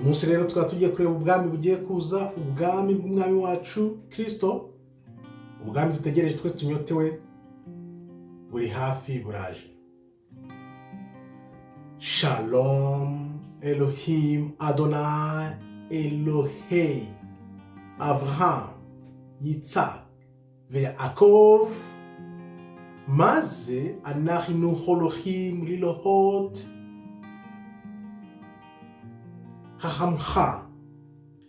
Munsi rero tukaba tugiye kureba ubwami bugiye kuza, ubwami bw'umwami wacu Kirisito, ubwami dutegereje twese tunyotewe, buri hafi, buraje. Shalom Elohim Adonai Elohei Avraham Yitzhak Yaakov maze anahinu holohim lilohot hahamha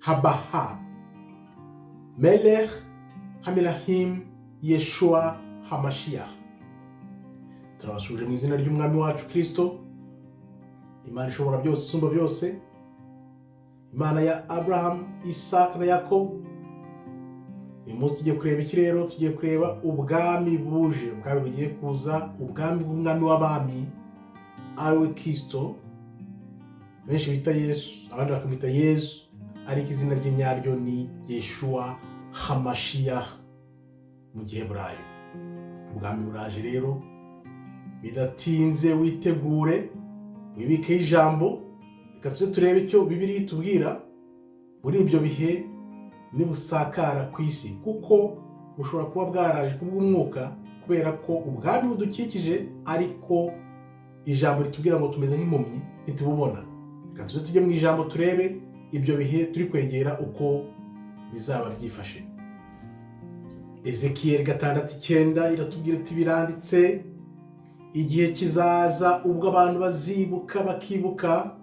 habaha melech hamelahim Yeshua Hamashiach. Turabasuje mu izina ry'umwami wacu Kirisito, Imana ishobora byose, isumba byose, Imana ya Abraham, Isaac na Yakobo. Uyu munsi tugiye kureba iki rero? Tugiye kureba ubwami buje, ubwami bugiye kuza, ubwami bw'umwami w'abami ariwe Kirisito, benshi bita Yesu, abandi bakamwita Yesu, ariko izina rye nyaryo ni Yeshua Hamashiach mu Giheburayo. Ubwami buraje rero, bidatinze witegure, wibikeho ijambo. Reka tuze turebe icyo Bibiliya itubwira muri ibyo bihe nibusakara ku isi, kuko bushobora kuba bwaraje kubw'umwuka, kubera ko ubwami budukikije, ariko ijambo ritubwira ngo tumeze nk'impumyi, ntitububona. Reka tuze tujye mu ijambo, turebe ibyo bihe turi kwegera uko bizaba byifashe. Ezekiyeli 6:9 iratubwira iti: "Biranditse, igihe kizaza ubwo abantu bazibuka, bakibuka,"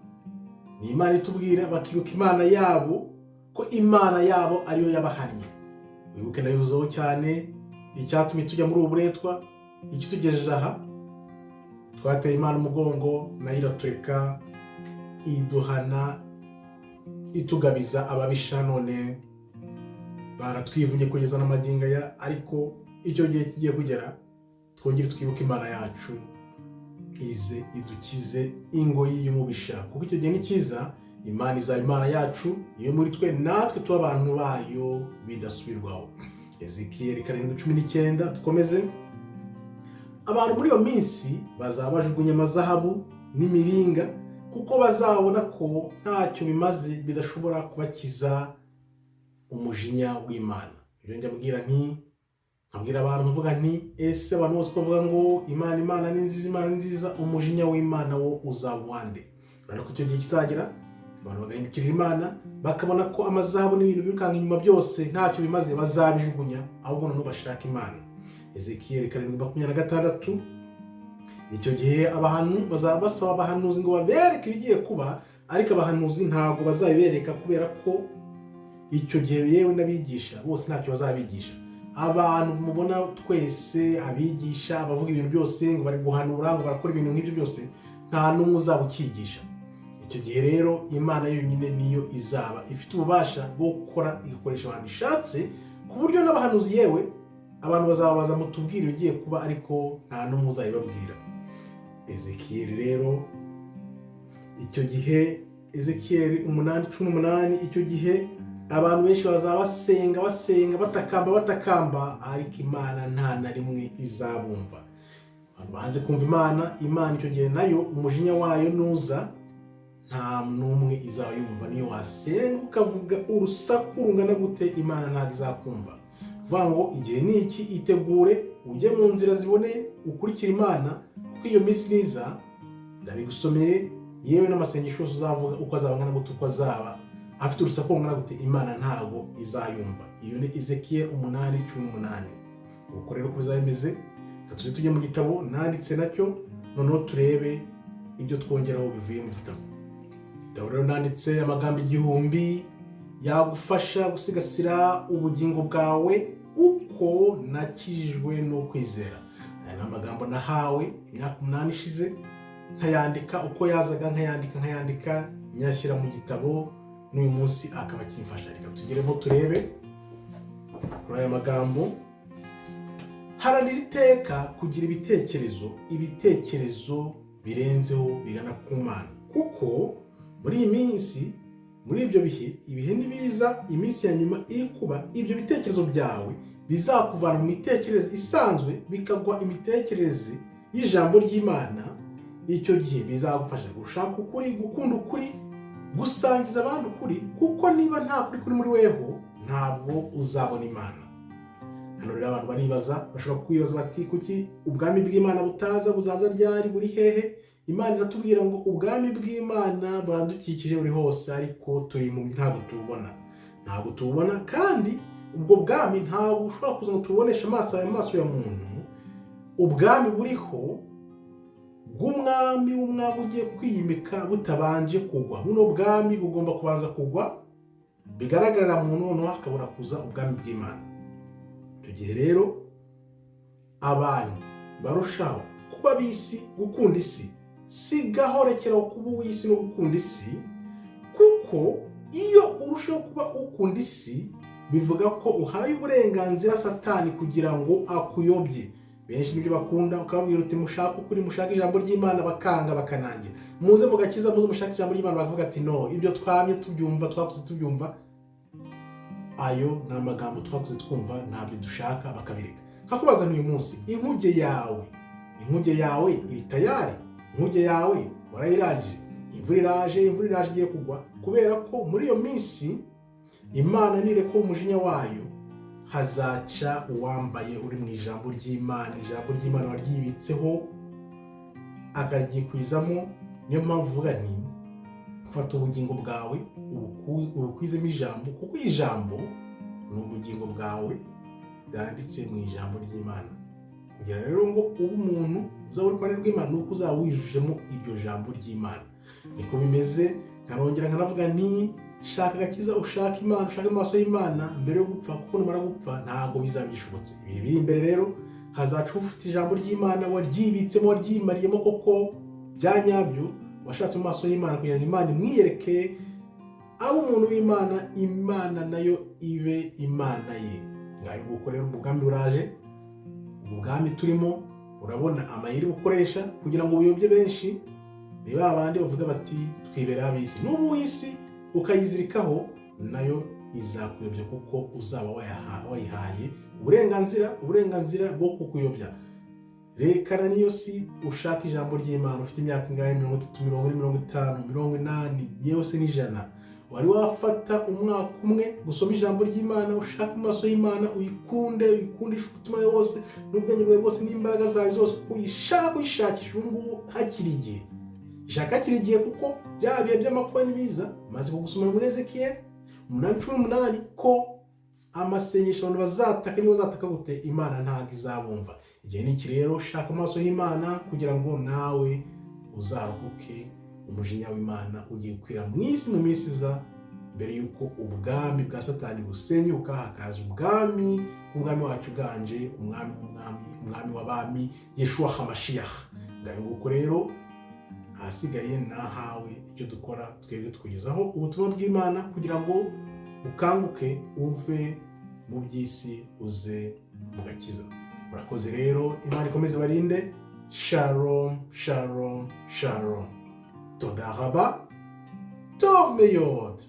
ni Imana itubwira, "bakibuka Imana yabo, ko Imana yabo ariyo yabahannye." Wibuke nabivuzeho cyane, icyatumye tujya muri ubu buretwa, ikitugejeje aha, twateye Imana umugongo, nayo iratureka, iduhana, itugabiza ababisha, none baratwivunye kugeza n'amagingo aya. Ariko icyo gihe kigiye kugera, twongere twibuke Imana yacu, ize idukize ingoyi y'umubisha, kuko icyo gihe ni cyiza. Imana izaba Imana yacu, iyo muri twe, natwe tuba abantu bayo bidasubirwaho. Ezekiyeli 7:19, dukomeze. "Abantu muri iyo minsi bazaba bajugunya amazahabu n'imiringa, kuko bazabona ko ntacyo bimaze, bidashobora kubakiza umujinya w'Imana." Ibyo njya mbwira nti, nkabwira abantu, mvuga nti: "Ese abantu bose bavuga ngo Imana, Imana ni nziza, Imana ni nziza, umujinya w'Imana wo uzaba uwande?" Urabona ko icyo gihe kizagera, abantu bagahindukirira Imana, bakabona ko amazahabu n'ibintu birukanka inyuma byose ntacyo bimaze, bazabijugunya, ahubwo noneho bashaka Imana. Ezekiyeli 7:26: "Icyo gihe abantu bazaba basaba abahanuzi ngo babereke ibigiye kuba, ariko abahanuzi ntabwo bazabibereka, kubera ko icyo gihe yewe n'abigisha bose ntacyo bazabigisha." Abantu mubona twese, abigisha, abavuga ibintu byose ngo bari guhanura, ngo barakora ibintu nk'ibyo byose, nta n'umwe uzaba ukigisha. Icyo gihe rero Imana yonyine niyo izaba ifite ububasha bwo gukora, igakoresha abantu ishatse, ku buryo n'abahanuzi yewe abantu bazababaza: "Mutubwire ibigiye kuba," ariko nta n'umwe uzabibabwira. Ezekiyeli rero icyo gihe, Ezekiyeli 8:18: "Icyo gihe abantu benshi bazaba basenga, basenga, batakamba, batakamba, ariko Imana nta na rimwe izabumva." Abantu banze kumva Imana, Imana icyo gihe nayo umujinya wayo nuza, nta n'umwe izaba yumva. Niyo wasenga ukavuga urusaku rungana gute, Imana ntabwo izakumva. Vuga ngo igihe ni iki, itegure ujye mu nzira ziboneye, ukurikire Imana, kuko iyo minsi niza, ndabigusomeye, yewe n'amasengesho yose uzavuga, uko azaba angana gute, uko azaba afite urusaku rungana gute, Imana ntabwo izayumva. Iyo ni Ezekiyeli 8:18. Uko rero uko bizaba bimeze, reka tuze tujye mu gitabo nanditse nacyo, noneho turebe ibyo twongeraho bivuye mu gitabo. Igitabo rero nanditse, amagambo 1000 yagufasha gusigasira ubugingo bwawe, uko nakijijwe no kwizera. Aya ni amagambo nahawe imyaka 8 ishize, nkayandika uko yazaga, nkayandika, nkayandika, nyashyira mu gitabo, n'uyu munsi akaba akimfasha. Reka tugeremo turebe kuri aya magambo. Haranira iteka kugira ibitekerezo birenzeho bigana ku Mana, kuko muri iyi minsi, muri ibyo bihe, ibihe nibiza, iminsi ya nyuma iri kuba, ibyo bitekerezo byawe bizakuvana mu mitekerereze isanzwe, bikagwa imitekerereze y'ijambo ry'Imana. Icyo gihe bizagufasha gushaka ukuri, gukunda ukuri, Gusangiza abandi ukuri, kuko niba nta kuri kuri muri weho, ntabwo uzabona Imana. Hano rero abantu baribaza, bashobora kwibaza bati: "Kuki ubwami bw'Imana butaza? Buzaza ryari? Buri hehe?" Imana iratubwira ngo ubwami bw'Imana buradukikije, buri hose, ariko turi mu ntabwo tububona, ntabwo tububona. Kandi ubwo bwami ntabwo ushobora kuza ngo tububoneshe amaso aya maso ya muntu. Ubwami buriho bw'umwami w'umwami ugiye kwiyimika butabanje kugwa. Buno bwami bugomba kubanza kugwa, bigaragarira mu noneho hakabona kuza ubwami bw'Imana. Icyo gihe rero abantu barushaho kuba b'isi, gukunda isi. Sigaho, rekeraho kuba uw'isi no gukunda isi, kuko iyo urushaho kuba ukunda isi, bivuga ko uhaye uburenganzira Satani kugira ngo akuyobye. Benshi nibyo bakunda. Ukababwira uti: "Mushake ukuri, mushake ijambo ry'Imana," bakanga, bakanangira. "Muze mu gakiza, muze mushake ijambo ry'Imana," bakavuga ati: "No, ibyo twamye tubyumva, twakuze tubyumva, ayo ni amagambo twakuze twumva, ntabyo dushaka," bakabireka. Nkakubaza uyu munsi: inkuge yawe, inkuge yawe iri tayari? Inkuge yawe warayirangije? Imvura iraje, imvura iraje, igiye kugwa. Kubera ko muri iyo minsi Imana nireka umujinya wayo, hazaca uwambaye, uri mu ijambo ry'Imana, ijambo ry'Imana waryibitseho, akaryikwizamo. Niyo mpamvu uvuga nti: "Fata ubugingo bwawe ubukwizemo ijambo," kuko ijambo ni ubugingo bwawe bwanditse mu ijambo ry'Imana. Kugira rero ngo ube umuntu uzaba uri kuruhande rw'Imana, ni uko uzaba wijujemo iryo jambo ry'Imana. Niko bimeze. Nkanongera nkanavuga nti: "Shaka agakiza, ushaka Imana, ushake amaso y'Imana mbere yo gupfa, kuko numara gupfa ntabwo bizaba bishobotse." Ibihe biri imbere rero hazaca ufite ijambo ry'Imana, waryibitsemo, waryimariyemo koko bya nyabyo, washatse mu maso y'Imana kugira ngo Imana imwiyereke, abe umuntu w'Imana, Imana nayo ibe Imana ye. Ngayo nguko rero, ubwami buraje. Ubu bwami turimo, urabona amayeri bukoresha kugira ngo buyobye benshi. Ni ba bandi bavuga bati: "Twibera ab'isi." N'ubu w'isi ukayizirikaho, nayo izakuyobya, kuko uzaba wayihaye uburenganzira, uburenganzira bwo kukuyobya. Rekana niyo si, ushaka ijambo ry'Imana. Ufite imyaka ingahe? 30, 40, 50, 80, yewe se n'100? Wari wafata umwaka umwe gusoma ijambo ry'Imana, ushaka amaso y'Imana, uyikunde, uyikundishe umutima wawe wose n'ubwenge bwawe bwose n'imbaraga zawe zose, kuko uyishaka, uyishakisha ubu ngubu hakiri igihe. Ishaka hakiri igihe, kuko bya bihe by'amakuba ni biza. Maze kugusoma muri Ezekiyeli 8:18 ko amasengesho abantu bazataka, niba bazataka gute, Imana ntabwo izabumva. Igihe ni iki rero, shaka amaso y'Imana kugira ngo nawe uzarokoke umujinya w'Imana ugiye gukwira mu isi mu minsi iza, mbere y'uko ubwami bwa Satani busenyuka, hakaza ubwami bw'umwami wacu uganje, umwami w'umwami, umwami w'abami, Yeshuwa Hamashiyah. Ngayo nguko rero, ahasigaye nahawe. Icyo dukora twebwe, tukugezaho ubutumwa bw'Imana kugira ngo ukanguke, uve mu by'isi, uze mu gakiza. Murakoze rero, Imana ikomeze barinde. Shalom, shalom, shalom. Toda raba, tov meyod.